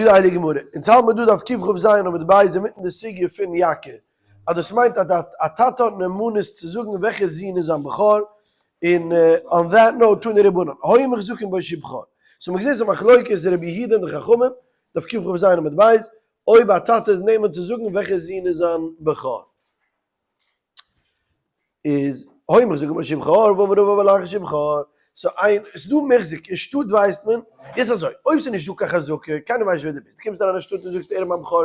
די הייליגע גמרא, אונז האלט מיר דא דף קכ"ז עמוד ב' אינמיטן די סוגיא פון יקיר, אז דאס מיינט אז א טאטע האט נאמנות צו זאגן וועלכע זון איז זיין בכור, און on that note תנו רבנן, היו מוחזקין בו שהוא בכור. סאו מ'האט געזען ס'איז מחלוקת רבי יהודה און די חכמים, דף קכ"ז עמוד ב', אויב א טאטע איז נאמן צו זאגן וועלכע זון איז זיין בכור. איז היו מוחזקין בו שהוא בכור ואמר רבא ועל אחר שהוא בכור, סאו איין, ס'איז דא מוחזק, אין שטאט ווייסט מען, יעצט אזוי, אויב ס'איז נישט דא קיין חזקה, קיינער ווייסט נישט ווער דו ביסט, דו קומסט אריין אין שטאט און זאגסט ער איז מיין בכור,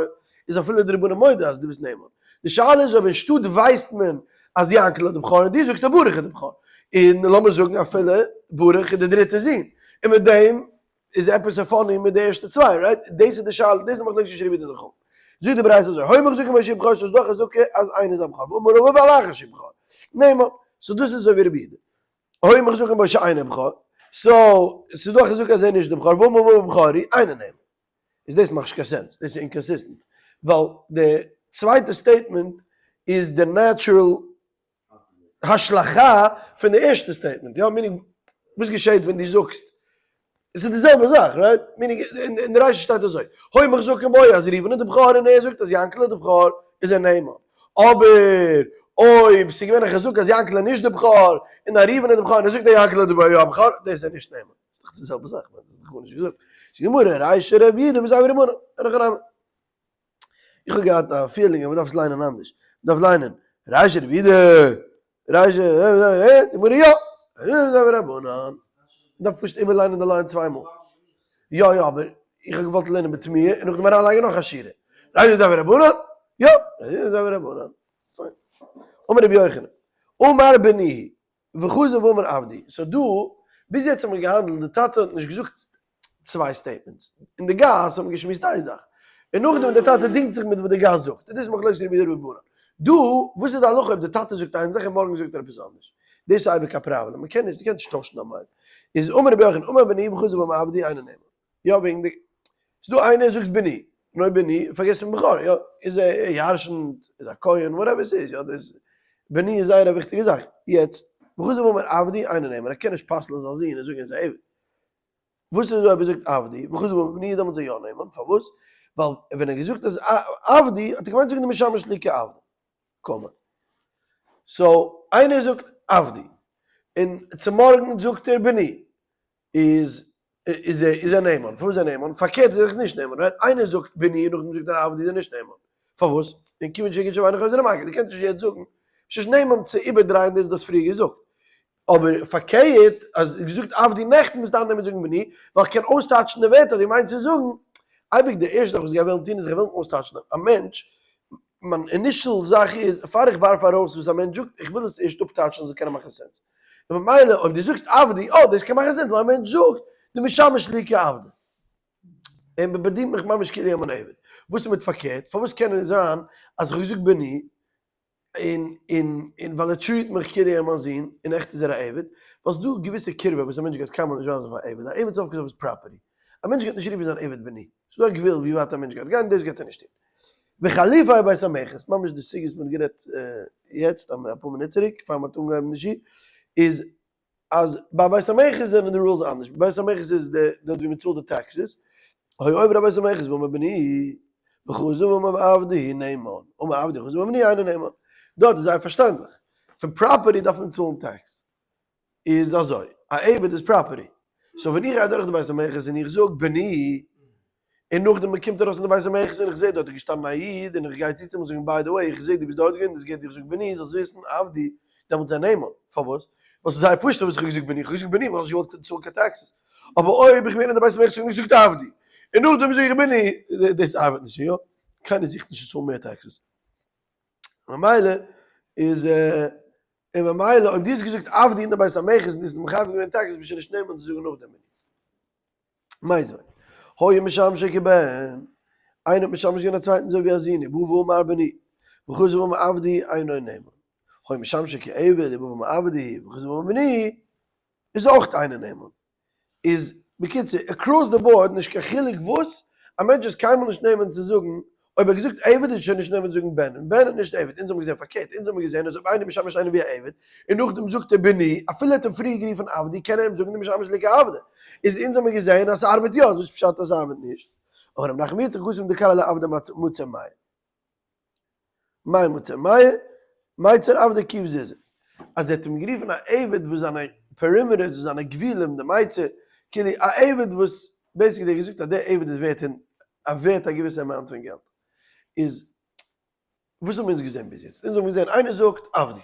איז אפילו די רבנים מודה אז דו ביסט נאמן. די שאלה איז אויב אין שטאט ווייסט מען אז יענקל איז די בכור און דו זאגסט אז ברוך איז די בכור, און לאמיר זאגן אפילו ברוך איז די דריטע זון, און מיט דעם איז עפעס א funny מיט די ערשטע צוויי, right? דאס איז די שאלה, דאס איז מחלוקת צווישן רבי יהודה און די חכמים. זאגט די ברייתא אזוי, היו מוחזקין בו שהוא בכור, ס'איז דא א חזקה אז איינער איז א בכור, ואמר רבא ועל אחר שהוא בכור. נאמן. so דאס איז אזוי ווי רבי יהודה. היו מוחזקין בו שאינו בכור, so ס'איז דא א חזקה אז ער איז נישט די בכור, ואמר רבא בכור הוא, אינו נאמן. איז דאס מאכט נישט קיין sense, דאס איז inconsistent, ווייל די צווייטע statement איז די natural השלכה פון די ערשטע statement, יא? meaning וואס געשעהט ווען דו זאגסט, עס איז די זעלבע זאך, right? meaning אין די רישא שטייט אזוי, היו מוחזקין בו אז ראובן איז די בכור און ער זאגט אז יענקל איז די בכור, איז ער נאמן. אבער אויב ס'איז געווען א חזקה אז יענקל איז נישט די בכור און אז ראובן איז די בכור און ער זאגט אז יענקל איז די בכור, דאס איז ער נישט נאמן. ס'איז דאך די זעלבע זאך, מ'האט דאך גארנישט געזאגט. זאגט די גמרא, רישא רבי יהודה וסיפא רבנן, אין הכי נמי. איך האב געהאט א feeling אז מ'דארף עס ליינען אנדערש. מ'דארף ליינען רישא רבי יהודה, רישא די גמרא יא, וסיפא רבנן. מ'דארף פשוט איבערליינען די line צוויי מאל. יא יא אבער איך האב געוואלט לערנען בתמיהה און נאכדעם אריינלייגן נאך א שורה. רישא וסיפא רבנן, יא, וסיפא רבנן. פיין. אמר רבי יוחנן, אמר בני וחזר ואמר עבדי, so דא, ביז יעצט האט מען געהאנדלט, די טאטע האט נישט געזאגט צוויי statements, אין די גאס האט מען געשמועסט איין זאך, און נאכדעם די טאטע דינגט זיך מיט וואס די גאס זאגט, און דאס איז מחלוקת רבי יהודה רבי ברוך. דא, וואס איז די הלכה אויב די טאטע זאגט איין זאך און מארגן זאגט ער עפעס אנדערש? דאס איז אייביג א פראבלעם, מען קען נישט, דו קענסט נישט טוישן דיין מיינד. איז אמר רבי יוחנן, אמר בני וחזר ואמר עבדי אינו נאמן. יא וועגן די, ס'איז דא איינער זאגסט בני, און אויב בני, פארגעסט פון בכור, יא, איז ער ירשנ'ט, איז א כהן, whatever ס'איז, יא, דאס, בני איז זייער א וויכטיגע זאך, יעצט, וחזר ואמר עבדי אינו נאמן, ער קען נישט פסל'ן זיין זון און זאגן ער איז א עבד. וואס איז אויב ער זאגט עבדי, וחזר ואמר בני, דעמאלטס איז ער יא נאמן, פארוואס? ווייל ווען ער האט געזאגט אז עבדי, האט ער געמיינט זאגן דמשמש לי כעבדא קאמר. so, איינער זאגט עבדי, און צומארגן זאגט ער בני, איז איז ער איז ער נאמן, פארוואס איז ער נאמן? פארקערט איז ער דאך נישט נאמן, right? איינער זאגט בני נאכדעם זאגט ער עבדי איז ער נישט נאמן, פארוואס? און כיוון שהגיד שוב אינו חוזר ומגיד, דו קענסט נישט יעצט זאגן, ביסט נישט נאמן צו איבערדרייען דאס וואס דו האסט פריער געזאגט, אבער פארקערט אז געזאגט עבדי נעכטן ביסטו נאמן זאגן בני, ווייל כ'קען אויסטייטשן די ווערטער דו מיינסט צו זאגן, אייביג די ערשטע זאך וואס איך גיי וועלן טון איז איך וועלן אויסטייטשן א מענטש, מיין initial זאך איז פאר איך ווארף ארויס וואס א מענטש זאגט, איך וויל עס ערשט אפטייטשן ס'זאל קענען מאכן sense. און ממילא אויב דו זאגסט עבדי, אה דאס קען מאכן sense ווייל א מענטש זאגט דמשמש לי כעבדא. און מ'באדינט מיך ממש כאילו איך בין אן עבד. וואס איז מיט פארקערט? פארוואס קען עס זיין אז איך האב געזאגט בני, און און און ווייל ער treat מיך כאילו ער איז מיין זון, און עכט איז ער א עבד, ווייל ס'איז דא געוויסע קירבה וואס א מענטש גייט קיינמאל נישט ווייזן פאר א עבד, א עבד סוף כל סוף איז property, א מענטש גייט נישט רופן זיין עבד בני, ס'איז דא א גבול ווי ווייט א מענטש גייט גיין, דאס גייט ער נישט טון. וחליפי בית המכס, ממש די סוגיא וואס מ'האט גערעדט יעצט אפאר מינוט צוריק פאר מ'האט אנגעהויבן די שיעור, איז אז ביי בית המכס זענען די rules אנדערש, ביי בית המכס איז די דארט ווי מ'צאלט די taxes, היה עובר אל בית המכס ואמר בני וחזר ואמר עבדי נאמן, אמר עבדי וחזר ואמר בני אינו נאמן, דארט איז זייער פארשטענדליך, פון property דארף מען צאלן tax, איז אזוי, א עבד איז property, so ווען איך גיי אדורך די בית המכס און איך זאג בני, און נאכדעם מען קומט ארויס אין די בית המכס און איך זעה דארט איז געשטאנען א איד און איך גיי צו צו אים און זאג by the way איך זעה דו ביסט דארט געווען דאס געלט איך זאג בני זאלסט וויסן עבדי דעמאלטס איז ער נאמן, פארוואס? ווייל ס'איז זייער פשוט פארוואס איך האב געזאגט בני, איך האב געזאגט בני ווייל איך האב נישט געוואלט צאלן קיין taxes, אבער אויב איך בין אין די בית המכס און געזאגט עבדי און נאכדעם זאג איך בני, דאס ארבעט נישט, יא? קיינער זוכט נישט צו צאלן מער taxes. ממילא איז און ממילא אויב דו האסט געזאגט עבדי אין די בית המכס און דו האסט מחייב געווען taxes ביסטו נישט נאמן צו זאגן נאכדעם בני. מיתיבי, היה משמשו כבן, איינער האט משמש געווען א צווייטן אזוי ווי א זון, ובא ואמר בני, וחזר ואמר עבדי אינו נאמן. היה משמשו כעבד, ובא ואמר עבדי, וחזר ואמר בני, איז אויך אינו נאמן. איז בקיצור, across the board, נישט קיין חילוק וואס, א מענטש איז קיינמאל נישט נאמן צו זאגן, אויב ער האט געזאגט עבד איז שוין נישט נאמן צו זאגן בן, און בן איז נישט עבד, אונז האבן געזען פארקערט, אונז האבן געזען אז אויב איינער משמש איינעם ווי א עבד, און נאכדעם זאגט ער בני, אפילו ער האט אים פריער גערופן עבדי, קען ער אים זאגן דמשמש לי כעבדא. איז אונז האבן געזען אז ס'ארבעט יא, איז וואס פשט אז ס'ארבעט נישט? אמר רב נחמן יצחק התם דקרי ליה עבדי מצר מאה. מאי מצר מאה? מיצר עבדי קוף זוזי. אז ער האט אים גערופן א עבד וואס זיינע perimeters, וואס זיינע גבולים, די מיצר, כאילו א עבד וואס basically ער האט געזאגט אז דער עבד איז ווערט און ווערט א געוויסע amount פון געלט. איז וואס האבן אונז געזען ביז יעצט? אונז האבן געזען איינער זאגט עבדי.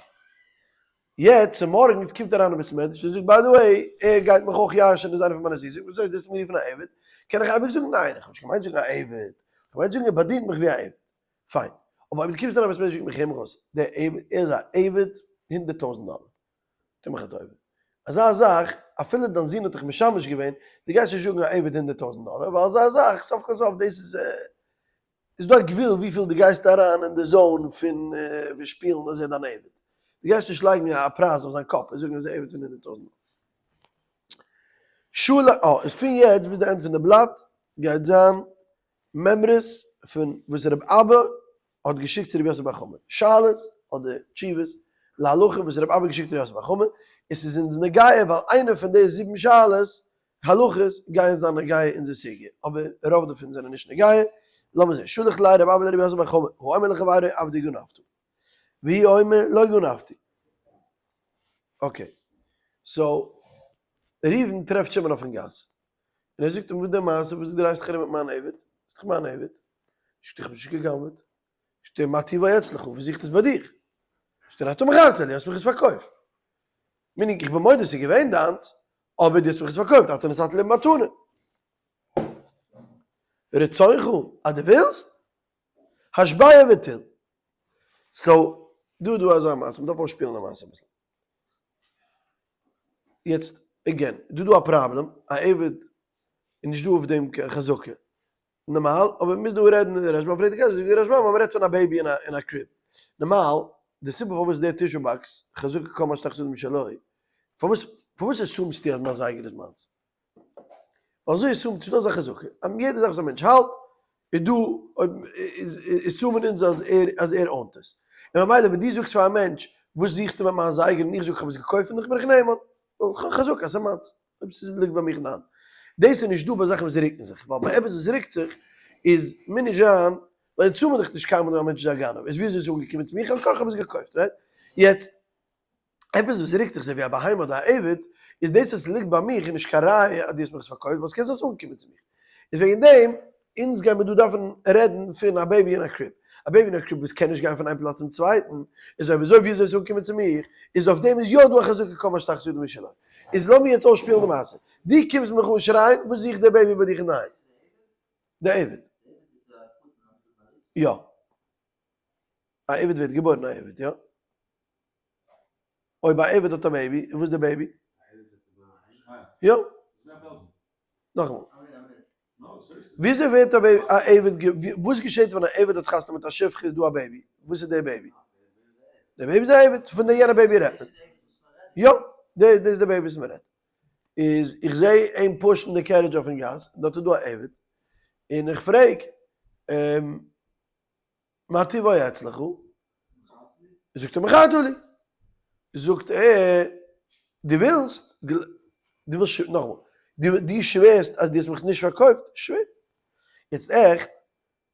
יעצט צומארגנס קומט אריין אין בית מדרש און זאגט by the way ער גייט מיך אויך ירש'ען איז איינער פון מיינע זין. זאגט מען וואס הייסט דו האסט אים גערופן א עבד? קען איך אייביג זאגן ניין איך האב נישט געמיינט זאגן א עבד, איך האב געמיינט זאגן ער באדינט מיך ווי א עבד. פיין. אבער אויב דו קומסט אריין אין בית מדרש זאגט מיך הער מיך אויס, דער עבד ער איז א עבד 100,000 דאלער. טו מיך א טובה. אזא זאך אפילו דיין זון האט דיך משמש געווען, דו גייסט נישט זאגן א עבד 100,000 דאלער ווייל אזא זאך סוף כל סוף דאס איז איז דא א גבול וויפיל דו גייסט אריין אין די zone פון שפילן אז ער איז דיין עבד. דו גייסט נישט לייגן א פרייז אויף זיין קאפ און זאגן אז ער איז עבד פון 100,000 דאלער. שאלה א, איז פון יעצט ביז די end פון די בלאט גייט זיין מימרות פון וואס רב אבא האט געשיקט צו רבי יוסף בר חמא, שאלות אדער תשובות להלכה וואס רב אבא האט געשיקט רבי יוסף בר חמא, עס איז אונז נוגע ווייל איינע פון די זיבן שאלות הלכות גייען זיין נוגע אונזער סוגיא, אבער רוב דערפון זענען נישט נוגע, לאמיר זען, שלח ליה רב אבא לרבי יוסף בר חמא, האומר לחבירו עבדי גנבת, והוא אומר לא גנבתי. okay, so ראובן טרעפט שמעון אויפן גאס, און ער זאגט אים וואס איז די מעשה, וואס דרייסט דיך ארום מיט מיין עבד, ס'איז דאך מיין עבד, זאגט ער איך האב נישט גע'גנב'עט, זאגט ער מה טיבו אצלך, וואס זוכט עס ביי דיך, זאגט ער אתה מכרת לי, האסט מיך עס פארקויפט, meaning איך בין מודה ס'איז געווען דיינס, אבער דו האסט מיך עס פארקויפט, אתה נתת לי במתנה. רצונך, אז דו ווילסט, השבע וטול. so, דא איז דא אזא מעשה, מ'דארף אויסשפילן די מעשה אביסל. יעצט, again, דא איז דא א פראבלעם, א עבד איז נישט דא אויף דעם קיין חזקה. נארמאל, אבער מ'מוז דא רעדן, די רשב"ם פרעגט די קשיא, זאגט די רשב"ם אז מ'רעדט פון א baby אין א crib. נארמאל, די סיבה פארוואס דער tissue box, חזקה כל מה שתחת ידם שלו, פארוואס פארוואס assume סטו אז מיין זייגער איז מיינס? ווייל אזוי assume ט, ס'איז דא אזא חזקה, אז יעדע זאך וואס א מענטש האלט, איז דא, אויב assume ען אונז אז ער אז ער own ט עס. און ממילא ווען דו זאגסט פאר א מענטש, וואס זוכסטו מיט מיין זייגער און איך זאג איך האב עס געקויפט פון דיך בין איך נאמן. ווייל חזקה אז ס'איז מיינס. אויב ס'ליגט ביי מיך אין די האנט. דאס איז נישט דא ביי זאכן וואס רוקן זיך, ווייל ביי עפעס וואס רוקט זיך איז מוז נישט זיין, ווייל יעצט צאל מען דאך נישט קיינמאל ווען א מענטש איז א גנב, איז וויאזוי איז עס אנגעקומען צו מיך, על כרחך האב איך עס געקויפט, right? יעצט, עפעס וואס רוקט זיך אזוי ווי א בהמה אדער א עבד, איז דאס אז ס'ליגט ביי מיך איז נישט קיין ראיה אז דו האסט מיך עס פארקויפט, ווייל ס'קען זיין ס'איז אנגעקומען צו מיך. איז וועגן דעם, אונז גיימיר דא דארפן רעדן פון א baby אין א crib. א baby אין א crib וואס קען נישט גיין פון איין פלאץ צום צווייטן, איז אויב אזוי וויאזוי איז עס אנגעקומען צו מיך, איז אויף דעם איז יא דא א חזקה כל מה שתחת ידו משלו. איז לאמיר יעצט אויסשפילן די מעשה. דו קומסט מיך אן שרייען, וואס זוכט דער baby ביי דיך אינדערהיים? דער עבד. יא. א עבד ווערט געבוירן א עבד, יא. אויב א עבד האט א baby, איז וואס די baby? יא. נאכאמאל. וויאזוי ווערט א baby א עבד וואס געשעט ווען א עבד האט חתונה מיט א שפחה איז דא א baby? וואס איז די baby? די baby איז א עבד, פון די יענע baby רעדט מען. יא, דאס איז די baby וואס מען רעדט. איז איך זע אים push ן די carriage אויפן גאס, דארט איז דא א עבד, און איך פרעג מה טיבו אצלך? זאגט ער מכרתו לי. זאגט ער, דו ווילסט, דו ווילסט, נאכאמאל, דו שווערסט אז דו האסט מיך נישט פארקויפט, שווער. יעצט עכט,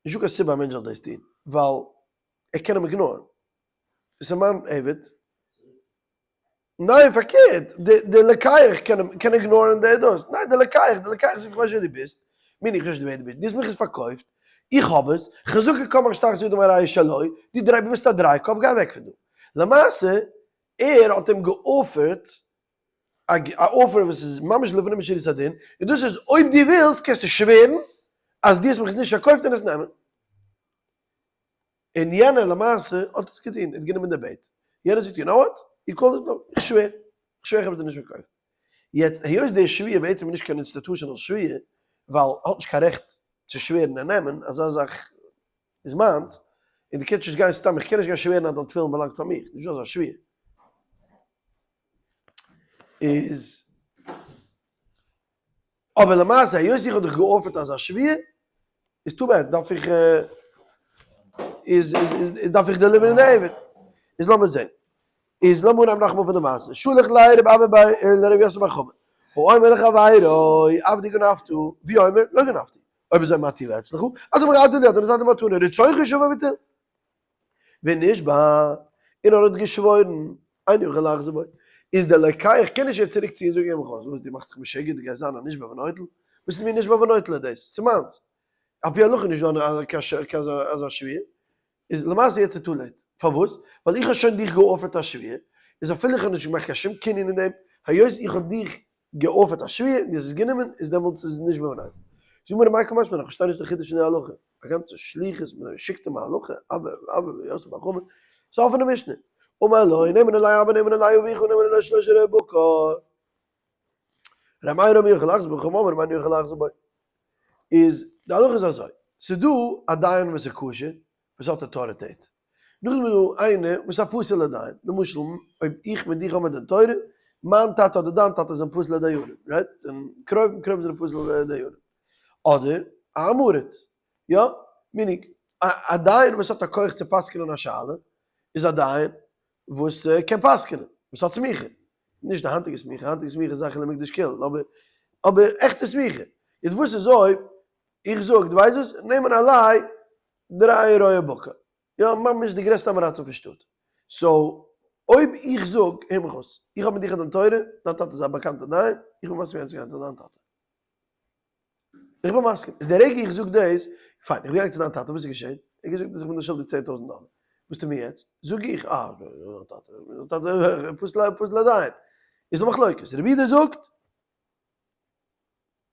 נישטא קיין סיבה א מענטש זאל דאס טון, ווייל ער קען אים ignore ן. עס איז מיין עבד, ניין פארקערט, די לוקח קען ignore ן די דאס, ניין די לוקח, די לוקח זאגט איך ווייס ווער דו ביסט, מיר איך ווייס נישט ווער דו ביסט, דו האסט מיך עס פארקויפט, איך האב עס, חזקה כל מה שתחת ידם הרי הוא שלו, דו דריי דו ביסט א דריי קאפ גיי אוועק פון דא. למעשה ער האט אים גע offer ט א offer וואס איז ממש לפנים משורת הדין, און דאס איז אויב דו ווילסט קענסטו שווערן אז דו האסט מיך עס נישט פארקויפט און עס נעמען. און יענער למעשה האט עס געטון, ער האט גענומען די בעט, יענער זאגט you know what, you call it bluff, איך שווער, איך שווער איך האב עס דיר נישט פארקויפט. יעצט היות די שבועה בעצם איז נישט קיין institutional שבועה, ווייל ער האט נישט קיין רעכט צו שווערן און נעמען, אזא זאך איז מיינס, און דו קענסט נישט גיין סתם, איך קען נישט גיין שווערן אז דיין תפילין באלאנגט פאר מיך, נישטא אזא שבועה. איז אבער למעשה היות איך האב דיך גע offer ט אזא שבועה, איז too bad, דארף איך איז איז דארף איך deliver ן די עבד. איז לאמיר זען. איז לאמיר אנהייבן נאכאמאל פון די מעשה. שלח ליה רב אבא בר לרב יוסף בר חמא. האומר לחבירו עבדי גנבתו, והוא אומר לא גנבתי. אויב אזוי מה טיבו אצלך? אתה מכרת לי אתה נתת מתנה, רצונך שווה ביטול. ונשבע, און ער האט געשוואוירן, אינו יכול לחזור בו, איז דער לוקח קען נישט יעצט צוריק ציען זאגן אים וואס דו מאכסט דיך משוגע דו גייסט זיין א נשבע ונוטל? וואס איז מין נשבע ונוטל איז דאס? ס'איז מיינס. על פי הלכה איז נישט דא קיין אזא שבועה. איז למעשה יעצט איז too late. פארוואס? ווייל איך האב שוין דיך גע offer ט א שבועה, איז אפילו איך האב נישט געמאכט קיין שום קנין אין דעם, היות איך האב דיך גע offer ט א שבועה און דו האסט עס גענומען, איז דעמאלטס איז עס נישט בוודאי. זאג מיר מאי קא משמע לן, איך פארשטיי נישט די חידוש פון די הלכה. א גאנצע שליחות, מען שיקט אים א הלכה, אבא אבא ויוסף בר חמא, ס'איז א אפענע משנה. אמר לו, נאמן עלי אבא נאמן עלי אביך נאמן עלי שלושה רועי בקר. ר' מאיר אומר יכול לחזור בו, חכמים אומרים אינו יכול לחזור בו. איז די הלכה איז אזוי, ס'איז דא א דיין וואס איז כשר, וואס האט אויטאריטעט. נאכדעם איז דא איינער וואס איז א פסול'ער דיין, למשל אויב איך מיט דיך האבן דין תורה, מיין טאטע אדער דיין טאטע זענען פסול'ע דיינים, right? זענען קרובים, קרובים זענען פסול'ע דיינים. אדער א עם הארץ, יא? meaning, א דיין וואס האט א כח צו פסק'נען א שאלה, איז א דיין וואס קען פסק'נען, וואס האט סמיכה. נישט די היינטיגע סמיכה, היינטיגע סמיכה איז זכר למקדש כולל, אבער אבער עכטע סמיכה. יעצט וואס איז אויב איך זאג, דו ווייסט וואס, נאמן עלי דריי רועי בקר. יא, ממש די גרעסטע עם הארצים פון שטאט. so, אויב איך זאג, הער מיך אויס, איך האב מיט דיך א דין תורה, דיין טאטע איז א באקאנטע דיין, איך בין מסכים יעצט צו גיין צו דיין טאטע. איך בין מסכים. איז די רגע איך זאג דאס, פיין, איך בין געגאנגען צו דיין טאטע, וואס איז געשען? ער האט געזאגט אז איך בין דיר שולדיג 10,000 דאלער. וואס טו מיר יעצט? זאג איך, אה, דיין טאטע, דיין טאטע, פסול לדיין. איז א מחלוקת. רבי יהודה זאגט,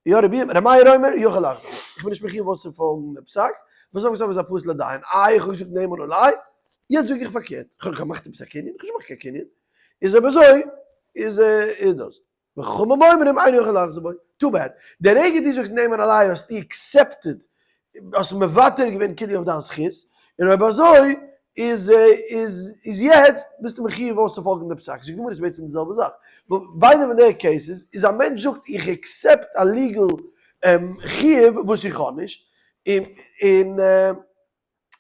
יא רבי, ר' מאיר אומר, יכול לחזור. איך בין נישט מחיוב אויסצופאלגן די פסק, וואס האב איך געזאגט איז א פסול'ע דיין, איי איך האב געזאגט נאמן עלי, יעצט זאג איך פארקערט, איך האב געמאכט עפעס א קנין, איך האב נישט געמאכט קיין קנין, איז אויב אזוי איז איז דאס. וחכמים אומרים אינו יכול לחזור בו, too bad. די רגע דו זאגסט נאמן עלי האסטו accepted, האסט מוותר געווען כאילו אויף דיין זכות, און אויב אזוי איז איז איז יעצט ביסטו מחיוב אויסצופאלגן די פסק. זאגט די גמרא איז בעצם די זעלבע זאך. ביידע פון די cases איז א מענטש זאגט איך accept א legal חיוב וואס איך האב נישט, און און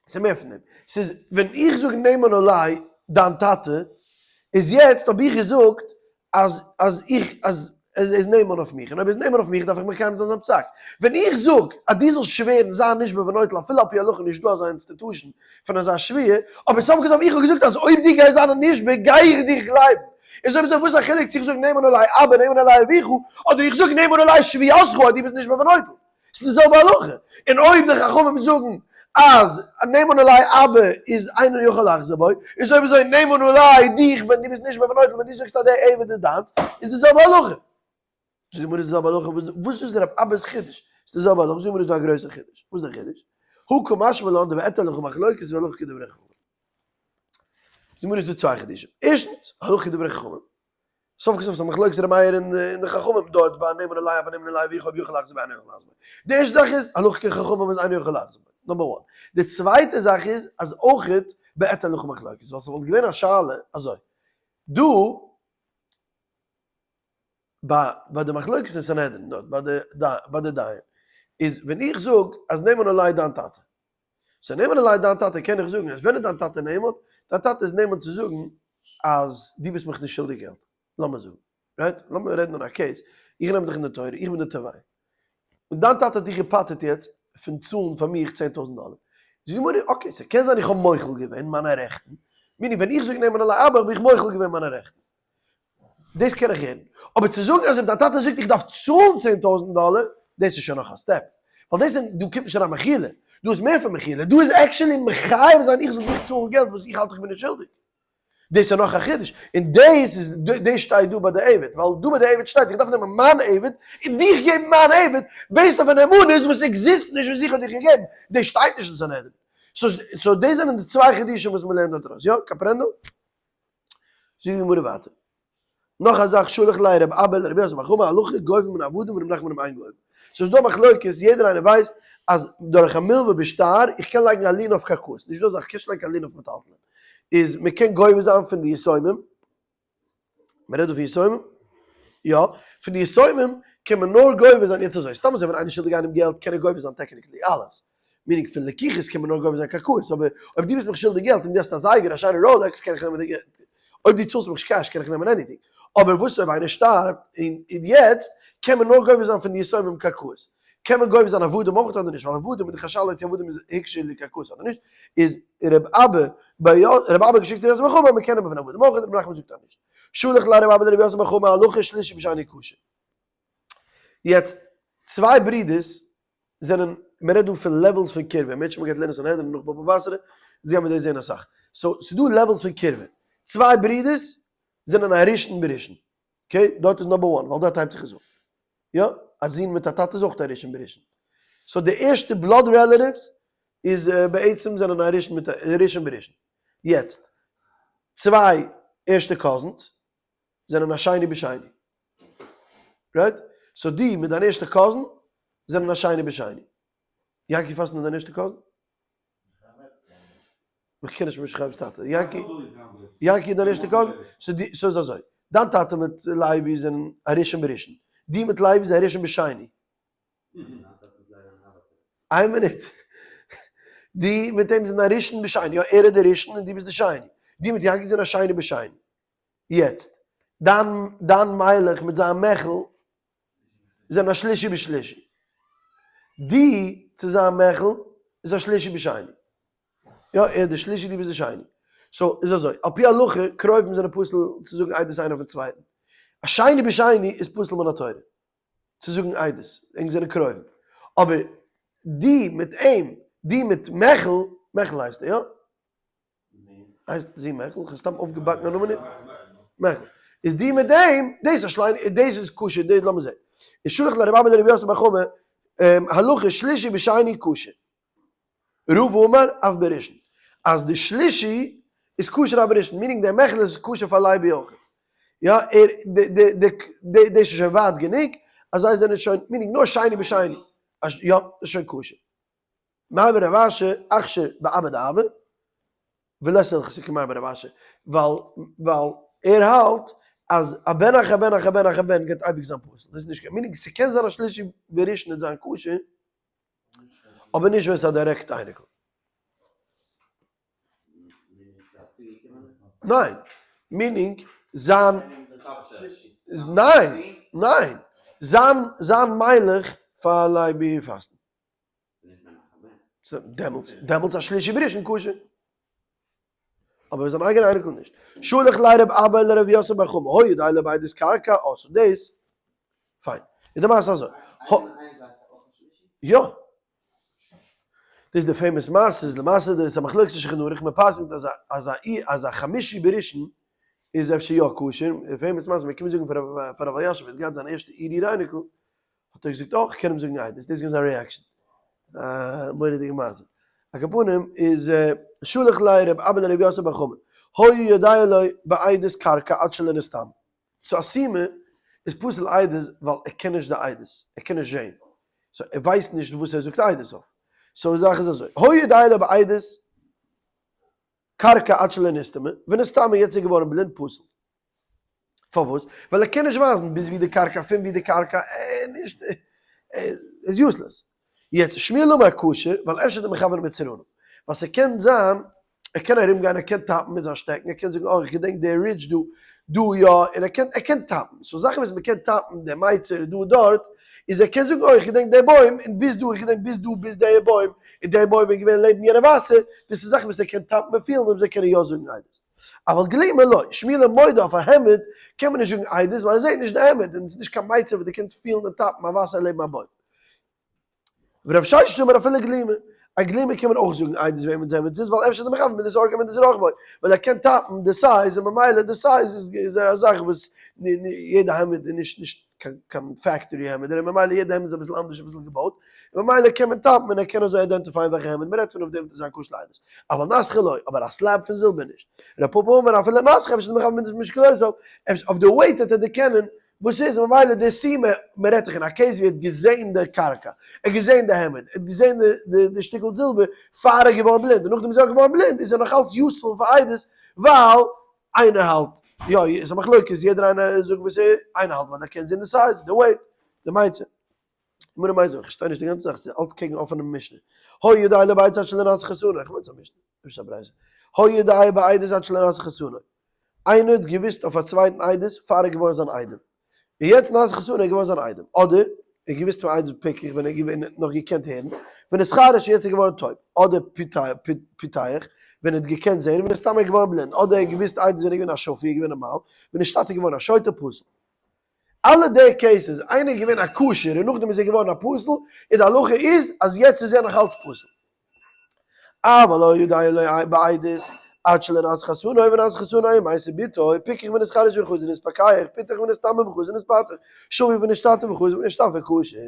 ס'איז מער פון דעם. ס'איז ווען איך זאג נאמן עלי דיין טאטע, איז יעצט האב איך געזאגט אז אז איך אז ער איז נאמן אויף מיך, און אויב ער איז נאמן אויף מיך דארף איך מקיים זיין זיין פסק. ווען איך זאג אז דו זאלסט שווערן זיין נשבע ונוטל אפילו על פי הלכה נישט דא אזא institution פון אזא שבועה, אבער סוף כל סוף איך האב געזאגט אז אויב דו גייסט זיין א נשבע גיי איך דיך גלייבן. איז אויב אזוי וואס איז א חילוק צו איך זאג נאמן עלי אבא נאמן עלי אביך, אדער איך זאג נאמן עלי שבועתך אז דו ביסט נשבע ונוטל. ס'איז די זעלבע הלכה. און אויב די חכמים זאגן אז נאמן עלי אבא איז אינו יכול לחזור בו, איז אויב אזוי נאמן עלי דיך ווען דו ביסט נשבע ונוטל ווען דו זאגסט אז דער עבד איז דיינס, איז די זעלבע הלכה. זאגט די גמרא איז די זעלבע הלכה, וואס איז רב אבא'ס חידוש? ס'איז די זעלבע הלכה, זאגט די גמרא איז דא א גרויסע חידוש. וואס איז דער חידוש? הא קא משמע לן דבעטה הלכה מחלוקת והלכה כדברי חכמים. זאגט די גמרא איז דא צוויי חידושים. ערשטנס, הלכה כדברי חכמים. סוף כל סוף איז א מחלוקת ר' מאיר און די חכמים דארט ביי נאמן עלי אבא נאמן עלי אביך אויב יכול לחזור בו אינו יכול לחזור בו. די ערשטע זאך איז הלכה כחכמים איז אינו יכול לחזור בו, number one. די צווייטע זאך איז אז אויכעט בעט הלכה מחלוקת, ווייל ס'וואלט געווען א שאלה אזוי, דא ביי ביי די מחלוקת אין סנהדרין דארט ביי די ביי די דיין, איז ווען איך זאג אז נאמן עלי דיין טאטע, so נאמן עלי דיין טאטע קען איך זאגן אז ווען איז דיין טאטע נאמן? דיין טאטע איז נאמן צו זאגן אז דו ביסט מיך נישט שולדיג געלט, לאמיר זאגן, right? לאמיר רעדן אין א case, איך נעם דיך אין די תורה, איך בין די תובע, און דיין טאטע האט דיך געפטר'ט יעצט פון צאלן פאר מיך 10,000 דאלער. זאגט די גמרא, okay, ס'קען זיין איך האב מוחל געווען מיינע רעכטן, meaning ווען איך זאג נאמן עלי אבא האב איך מוחל געווען מיינע רעכטן. דאס קען איך הערן. אבער צו זאגן אז אויב דיין טאטע זאגט איך דארף צאלן 10,000 דאלער, דאס איז שוין נאך א step. ווייל דאס איז, דא קומט נישט אריין מחילה. דא איז מער פון מחילה. דא איז actually מחייב זיין איך זאל דיך צאלן געלט וואס איך האלט איך בין נישט שולדיג. דאס איז נאך א חידוש. און דאס איז, דאס שטייט דא ביי די עבד. ווייל דא ביי די עבד שטייט איך דארף נעמען מיין עבד און דיך געבן מיין עבד, based אויף א נאמנות וואס exist נישט וואס איך האב דיך געגעבן. דאס שטייט נישט אין סנהדרין. so דאס זענען די צוויי חידושים וואס מ'לערנט דארט ארויס. יא? comprendo? זאגט די גמרא ווייטער, נאך א זאך שלח ליה רב אבא לרבי יוסף בר חמא הלכה גובים מן העבדים ורב נחמן אין גובים. ס'איז דא מחלוקת, יעדער איינער ווייסט אז דורך א מלווה בשטר, איך קען לייגן א lien אויף קרקעות, נישט דא אזא זאך, קענסט נישט לייגן קיין lien אויף מטלטלין, איז מען קען גובה זיין פון די יתומים, מען רעדט דא פון יתומים? יא, פון די יתומים קען מען נאר גובה זיין, יעצט אזוי, סתם אזוי ווען איינער שולדיג איינעם געלט קען ער גובה זיין technically אלעס, meaning פון לקיחות קען מען נאר גובה זיין קרקעות, אבער אויב דו ביסט מיך שולדיג געלט און דו האסט א זייגער א שיינע Rolex קען איך נעמען די געלט, אויב דו צאלסט מיך נישט cash קען איך נעמען anything, אבער וואס אויב איינער שטארבט און יעצט קען מען נאר גובה זיין פון די יתומים קרקעות. קען מען גובה זיין עבדים אויך אדער נישט, ווייל עבדים איז דאך א שאלה צו עבדים איז הוקשו לקרקעות אדער נישט, איז ר' אבא בר ר' אבא געשיקט ר' יוסף בר חמא מען קען נעמען פון עבדים אויך, ר' נחמן זאגט אז נישט. שלח ליה ר' אבא לר' יוסף בר חמא הלכה שלישי בשני כשר. יעצט צוויי ברידערס זענען, מען רעדט דא פון levels פון קירבה, מענטשן מען גייט לערנען סנהדרין נאך בבא בתרא, אונז גיימיר דאס זען אסאך. so ס'דא levels פון קירבה. צוויי ברידערס זענען א ראשון בראשון. okay? דארט איז number one, ווייל דארט הייבט זיך עס אן. יא, א זון מיט א טאטע איז אויך א ראשון בראשון. so די ערשטע blood relatives איז בעצם זענען א ראשון מיט א ראשון בראשון. יעצט, צוויי ערשטע cousins זענען א שני בשני. right? so דו מיט דיין ערשטע cousin זענען א שני בשני. יענקי פאסטן איז דיין ערשטע cousin? איך קען נישט משה חיים'ס טאטע. יענקי, יענקי איז דיין ערשטע cousin? so דו, so איז אזוי. דיין טאטע מיט לייבי זענען א ראשון בראשון. דו מיט לייבי זענען ראשון בשני. איין מינוט. דו מיט אים זענען א ראשון בשני. יא, ער איז די ראשון און דו ביסט די שני. דו מיט יענקי זענען א שני בשני. יעצט, דיין, דיין מיילעך מיט זיין מעכל זענען א שלישי בשלישי. דו צו זיין מעכל איז א שלישי בשני. יא, ער איז די שלישי, דו ביסט די שני. so, איז אזוי, על פי הלכה, קרובים זענען פסול צו זאגן עדות איינער אויפן צווייטן. א שני בשני איז פסול מן התורה צו זאגן עדות, ענק זענען קרובים. אבער דו מיט אים, דו מיט מעכל, מעכל הייסט ער, יא? הייסט זי מעכל? כ'האב סתם אויפגעבאקן א נאמען. מעכל. איז די מיט דעם, דאס איז שליין, דאס איז כשר, דאס לאמיר זען. איז שלח לר' אבא לר' יוסף בר חמא, הלכה שלישי בשני כשר. רבא אמר אף בראשון. אז די שלישי איז כשר אף בראשון, meaning דער מעכל איז כשר פאר לייבי אויך. יא, ער, די, די, די, די, דאס איז שוין ווייט גענוג, אז זיי זענען שוין, meaning נאר שני בשני. יא, דאס איז שוין כשר. מר בר רב אשי אכשר באבא דאבא, ולית הלכתא כמר בר רב אשי, ווייל ווייל ער האלט אז א בן אחר בן אחר בן אחר בן גייט אייביג זיין פסול, דאס איז נישט קיין meaning, ס'קען זיין א שלישי בראשון וועט זיין כשר, אבער נישט ווען ס'איז א direct אייניקל. ניין, meaning זיין, ניין, ניין, זיין זיין מיילעך פאר לייבי פאסטן. דעמאלטס, דעמאלטס א שלישי בראשון כשר. אבער זיין אייגענע אייניקל נישט. שלח ליה רב אבא לרב יוסף בר חמא, היה יודע לו בעדות קרקע, אה, so דאס, פיין. איז די מעשה אזוי. יא. דאס איז די famous מעשה, איז למעשה דאס איז א מחלוקת אין שולחן ערוך, מען פסק'נט אז א אז א אז א חמישי בראשון איז אפשר יא כשר, די famous מעשה, מען קומט זאגן פאר רב אלישיב, ער האט געהאט זיין ערשטע אור אור אייניקל, האט ער געזאגט אויך כ'קען אים זאגן עדות, דאס איז געווען זיין reaction. א מורא'דיגע מעשה. על כל פנים איז שלח ליה רב אבא לרב יוסף בר חמא, היה יודע לו בעדות קרקע עד שלא נסתמא. so א סומא איז פסול עדות ווייל ער קען נישט די עדות, ער קען נישט זען. so ער ווייסט נישט וואס ער זאגט עדות אויף. so די זאך איז אזוי, היה יודע לו בעדות קרקע עד שלא נסתמא, ונסתמא יעצט איז ער געווארן בלינד פסול. פארוואס? ווייל ער קען נישט ווייזן ביז ווי די קרקע, פון ווי די קרקע, ער נישט, ער איז useless. יעצט שמואל אמר כשר, ווייל אפשר די מכוון מצרנו. ווייל ס'קען זיין, ער קען ארום גיין, ער קען טאפן מיט זיין שטעקן, ער קען זאגן אה איך געדענק די ridge דא, דא יא, און ער קען, ער קען טאפן. so זאכן וואס מ'קען טאפן, די מיצר איז דא דארט, איז ער קען זאגן אוי איך געדענק די בוים, און ביז דא, איך געדענק ביז דא, ביז די בוים, און די בוים איז געווען לעבן יענע וואסער, דאס איז זאכן וואס ער קען טאפן און פילן, אויב זיי קענען יא זאגן עדות. אבל גלימא לא, שמואל מודה אויף א העמד קען מען נישט זאגן עדות ווייל ער זעט נישט די העמד און עס איז נישט קיין מיצר וואס דו קענסט פילן און טאפן א וואסער לעבן א בוים. ורב ששת אמר אפילו גלימא, א גלימא קען מען אויך זאגן עדות וועמענס העמד ס'איז ווייל אפשר איז דער מכוון מידת אורכו מידת רוחבו ווייל ער קען טאפן די size און ממילא די size איז א זאך וואס יעדע העמד איז נישט נישט קיין factory העמד און ממילא יעדע העמד איז אביסל אנדערש אביסל געבויט און ממילא קען מען טאפן און ער קען אזוי identify ען וועלכע העמד מ'רעדט פון אויף דעם וועט עס זיין כשר לעדות. אבל נסכא לא, אבער א slab פון זילבער נישט. רב פפא אמר אפילו נסכא אפשר איז מכוון מידת משקלותיו, אפשר אויף די weight וועט ער דערקענען וואס ס'איז, ממילא די סומא, מען רעדט דאך אין א case ווי ער האט געזען די קרקע, ער האט געזען די העמד, ער האט געזען די שטיקל זילבער פאר ער איז געווארן בלינד, און נאכדעם איז ער געווארן בלינד איז ער נאך אלץ useful פאר עדות, ווייל איינער האלט, יא איז א מחלוקת, יעדער איינער זאגט וואס ער, איינער האלט ווייל ער קען זען די size, די weight, די מיצר. גמרא מיתיבי, איך פארשטיי נישט די גאנצע זאך, ס'איז אלץ קעגן אפענע משנה. היה יודע לו בעדות עד שלא נעשה חתנו, איך מיין ס'איז א משנה, נישט א ברייתא. היה יודע בעדות עד שלא נעשה חתנו. איינער האט געוואוסט אויף א צווייטן עדות פאר ער איז געווארן זיין איידעם. און יעצט נעשה חתנו איז ער געווארן זיין איידעם. אדער. ער האט געוואוסט פון עדות פיקח ווען ער איז געווען נאך געקענט הערן, ונתחרש יעצט איז געווארן טויב, אדער פיתח ווען ער האט געקענט זען, ונתטמא איז געווארן בלינד, אדער ער האט געוואוסט עדות ווען ער איז געווען א שפוי איז געווען נארמאל, ונשתטה איז געווארן א שוטה פסול. אלע די cases, איינער איז געווען א כשר און נאכדעם איז ער געווארן א פסול, און די הלכה איז אז יעצט איז ער נאך אלץ פסול. אבל לא יודע לו בעדות עד שלא נעשה חתנו ונעשה חתנו ומתה בתו, פיקח ונתחרש וחזר ונתפקח, פיתח ונתטמא וחזר ונתפתח, שפוי ונשתטה וחזר ונשתפה כשר.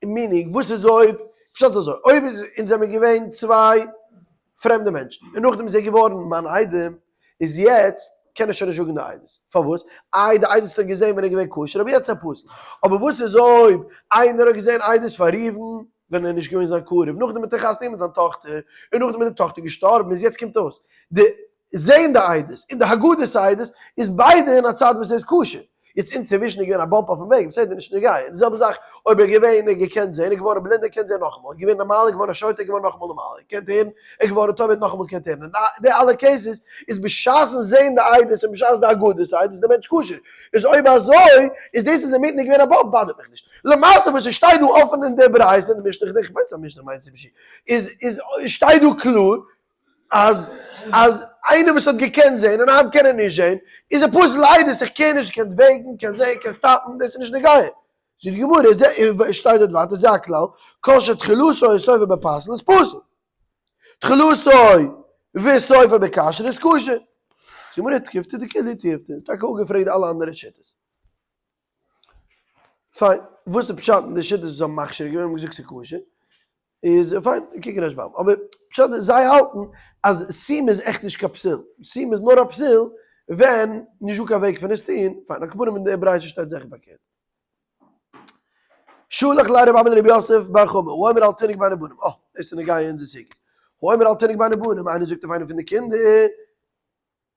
meaning, וואס איז אויב, פשט אזוי, אויב איז אונז זעמיר געווען צוויי פרעמדע מענטשן, און נאכדעם איז ער געווארן מיין איידעם, איז יעצט קען ער שוין נישט זאגן די עדות, פארוואס? איי די עדות האט ער געזען ווען ער איז געווען כשר, אבער יעצט איז ער פסול. אבער וואס איז אויב איינער האט געזען עדות פאר ראובן ווען ער איז נישט געווען זיין קרוב, נאכדעם האט ער חתונה מיט זיין טאכטער, און נאכדעם איז די טאכטער געשטארבן, איז יעצט קומט אויס די זעהן די עדות און די הגדת העדות איז ביידע אין א צייט וואס ער איז כשר, יעצט אינצווישן איז געווען א bump אויפן וועג, בסדר נישט נוגע, די זעלבע זאך אויב ער איז געווען ער האט געקענט זעהן, ער איז געווארן בלינד ער קען זעהן נאכאמאל, ער איז געווען נארמאל ער איז געווארן א שוטה ער איז געווארן נאכאמאל נארמאל, ער קען הערן ער איז געווארן טויב ער האט נאכאמאל געקענט הערן, אין די אלע cases איז בשעת'ן זעהן די עדות און בשעת די הגדת העדות איז די מענטש כשר, איז אויב אזוי איז דאס אז אינמיטן איז געווען א bump באדערט מיך נישט, למעשה וואס עס שטייט דא אפען אין די ברייתא אין די משנה, איך מיין ס'איז א משנה מיינט איז איז שטייט דא קלאר אז אז איינער וואס האט געקענט זעהן און היינט קען ער נישט זעהן, איז ער פסול לעדות, איך קען נישט, קענסט וועגן, קענסט זעהן, קענסט סטאפן, דאס איז נישט נוגע. זאגט די גמרא, זע, שטייט דארט ווייטער, זה הכלל, כל שתחילתו וסופו בפסול איז פסול. תחילתו וסופו בכשר איז כשר. זאגט די גמרא, תקיפתא דכולהו תיובתא, טאקע אפגעפרעגט אלע אנדערע שיטות. פיין, וואס איז פשט אין די שיטות וואס האבן מכשיר געווען און געזאגט ס'איז כשר? איז פיין, קוק אין רשב"ם. אבער פשט איז זיי האלטן אז סומא איז עכט נישט קיין פסול. סומא איז נאר א פסול ווען נישט דא קיין וועג פון עס טון. פיין, על כל פנים אין די ברייתא שטייט זיכער פארקערט. שלח ליה רב אבא לרב יוסף בר חמא, האומר על תינוק בין הבנים. אה, דאס איז נוגע אין אונזער סוגיא. האומר על תינוק בין הבנים, איינער זאגט אויף איינעם פון די קינדער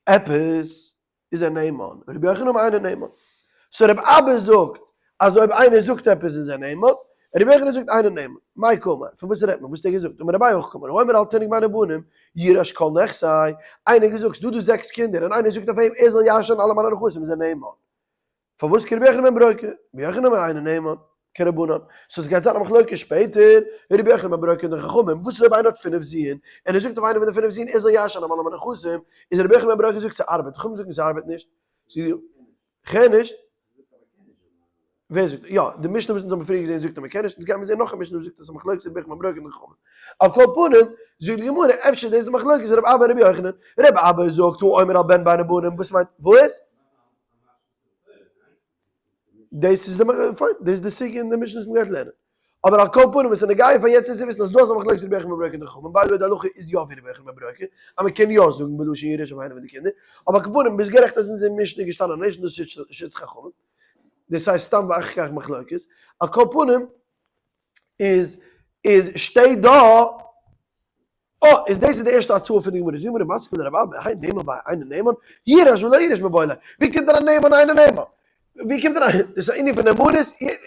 עפעס, איז ער נאמן, רבי יוחנן אמר אינו נאמן. so רבי אבא זאגט אז אויב איינער זאגט עפעס איז ער נאמן, רבי יוחנן זאגט אינו נאמן. מאי קאמר? פון וואס רעדט מען? וואס האט ער געזאגט? אמר אביי הכי קאמר, האומר על תינוק בין הבנים יירש כל נכסי, איינער האט געזאגט ס'דא דא זעקס קינדער און איינער זאגט אויף אים ער זאל ירש'ען אלע מיינע נכסים איז ער נאמן. פארוואס כרבי יוחנן בן ברוקה? רבי יוחנן אמר אינו נאמן, כרבנן. so ס'גייט זיין א מחלוקה שפעטער, רבי יוחנן בן ברוקה און די חכמים, וואס איז אויב איינער האט פינף זיהן, און ער זאגט אויף איינער פון די פינף זיהן ער זאל ירש'ען אלע מיינע נכסים, איז רבי יוחנן בן ברוקה זאגט ס'ארבעט, די חכמים זאגן ס'ארבעט נישט, כ'הער נישט. ווער זאגט? יא, די משנה וואס אונז האבן פריער געזען זאגט אז מ'קען נישט, אונז גיימיר זען נאך א משנה וואס זאגט אז ס'איז א מחלוקת רבי יוחנן בן ברוקה און די חכמים. על כל פנים, זאגט די גמרא, אפשר איז דאס די מחלוקת רבי אבא און רבי יוחנן, רבי אבא זאגט האומר על בן בין הבנים, וואס מיינט, וואס? דאס איז די פיין, דאס איז די סוגיא אין די משנה וואס מ'גייט לערנען. אבער על כל פנים וואס איז נוגע פאר יעצט איז צו וויסן אז דא איז א מחלוקת רבי יוחנן בן ברוקה און די חכמים, by the way די הלכה איז יא ווי רבי יוחנן בן ברוקה, אז מ'קען יא זאגן בלשון ירושה אויף איינע פון די קינדער, אבער על כל פנים ביסט גערעכט אז אונזער משנה איז געשטאנען נישט און דאס איז שיטת חכמים, דאס הייסט סתם ואחר כך מחלוקת, על כל פנים איז איז שטייט דא אה, איז דאס איז די ערשטע הצעה פון די גמרא, זאגט די גמרא מתקיף לה רב אבא, האי נאמן והאי אינו נאמן, יירש ולא יירש מיבעי ליה, ווי קומט אריין נאמן אינו נאמן? ווי קומט אריין, דאס איז א ענין פון נאמנות,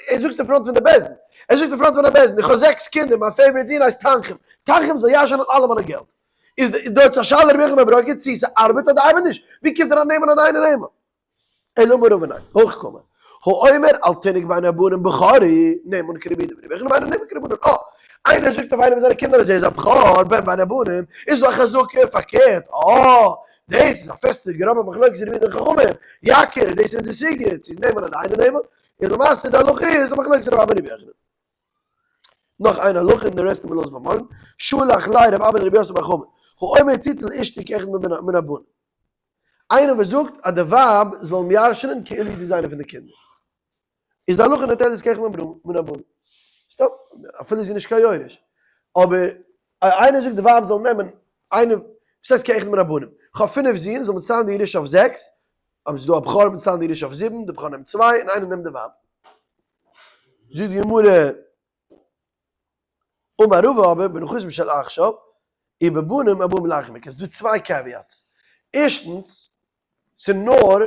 ער זאגט אין front פון די בית דין, ער זאגט אין front פון א בית דין, איך האב זעקס קינדער, מיין favorite זון הייסט תנחום, תנחום זאל ירש'ענען אלע מיינע געלט, איז דא א שאלה רבי יוחנן בן ברוקה צי ס'ארבעט אדער ארבעט נישט, ווי קומט אריין נאמן אדער אינו נאמן? אלא אמר רבא ניין, הכי קאמר, האומר על תינוק בין הבנים בכור הוא, נאמן כרבי יהודה ורבי יוחנן אינו נאמן כרבנן, אה, איינער זאגט אויף איינעם פון זיינע קינדער אז ער איז א בכור, בן בין הבנים, איז דא א חזקה, פארקערט, אה, דאס איז א פעסטע גראבע מחלוקת רבי יהודה און חכמים, יקיר, דאס איז אונזער סוגיא, צו איז נאמן אדער אינו נאמן, איז למעשה די הלכה איז א מחלוקת רבי אבא און רבי יוחנן. נאך איין הלכה און די rest וועלן מיר לאזן פאר מארגן, שלח ליה רב אבא לרב יוסף בר חמא, האומר תיטול אשתי כאחד מן הבנים. איינער וואס זאגט אז די ווייב זאל אים ירש'נען כאילו זי איז איינע פון די קינדער, איז די הלכה נוטלת כאחד מן הבנים. סתם, אפילו זי איז נישט קיין יורש. אבער איינער זאגט די ווייב זאל נעמען איינע, וואס הייסט כאחד מן הבנים? כ'האב פינף זין, זאל מען צוטיילן די ירושה אויף זעקס, אויב ס'איז דא א בכור מען צוטיילן די ירושה אויף זיבן, די בכור נעמט צוויי און איינער נעמט די ווייב. זאגט די גמרא. אמר רבא אבער בנכסים של עכשיו ובבנים הבאים לאחר מכן, ס'דא צוויי caveats, ערשטנס, ס'איז נאר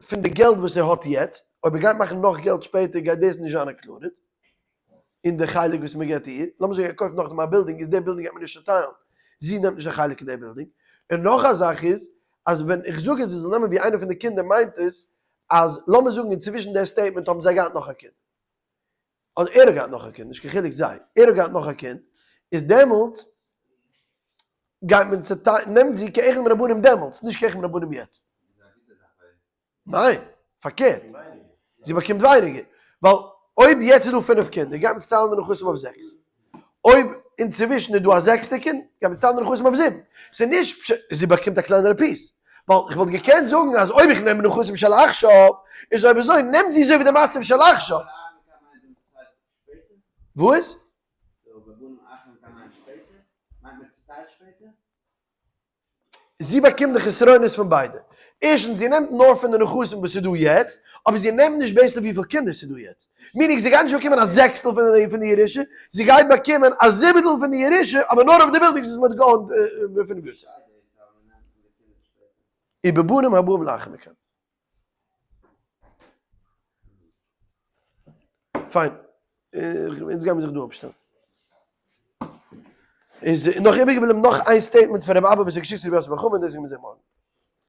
פון די געלט וואס ער האט יעצט, אויב ער גייט מאכן נאך געלט שפעטער גייט דאס נישט זיין included אין די חלק וואס מ'געט איר, לאמיר זאגן ער קויפט נאכדעם א בילדינג איז די בילדינג גייט מען נישט צוטיילן, זי נעמט נישט א חלק אין די בילדינג, און נאך א זאך איז אז ווען איך זאג אז זי זאל נעמען ווי איינער פון די קינדער מיינט עס אז לאמיר זאגן אינצווישן די statement האבן זיי געהאט נאך א קינד. אדער ער האט געהאט נאך א קינד, נישט קיין חילוק זיי, ער האט געהאט נאך א קינד, איז דעמאלטס גייט מען צעטיילן, נעמט זי כאחד מן הבנים דעמאלטס, נישט כאחד מן הבנים יעצט. ניין, פארקערט, זי באקומט ווייניגער, ווייל אויב יעצט איז דא פינף קינדער גייט מען צעטיילן די נכסים אויף זעקס, אויב אינצווישן איז דא א זעקסטע קינד גייט מען צעטיילן די נכסים אויף זיבן, ס'איז נישט פשט זי באקומט א קלענערע piece, ווייל איך וואלט געקענט זאגן אז אויב איך נעם נכסים של עכשיו, איז אויב אזוי נעמט זי אזוי ווי די מצב של עכשיו. וואס? זי באקומט די חסרונות פון ביידע. ערשטנס, זי נעמט נאר פון די נכסים וואס איז דא יעצט, אבער זי נעמט נישט based אויף וויפיל קינדער ס'איז דא יעצט. meaning זי גייט נישט באקומען א זעקסטל פון די ירושה, זי גייט באקומען א זיבעטל פון די ירושה, אבער נאר אויף די בילדינגס וואס מ'האט גע own ט 5 יאר צוריק. ובבנים הבאים לאחר מכן. פיין, אונז גיימיר זיך דא אפשטעלן. איז נאך איבערגעבליבן נאך איין statement פון רבי אבא וואס איז געשיקט צו רבי יוסף בר חמא, דאס גיימיר זען מארגן.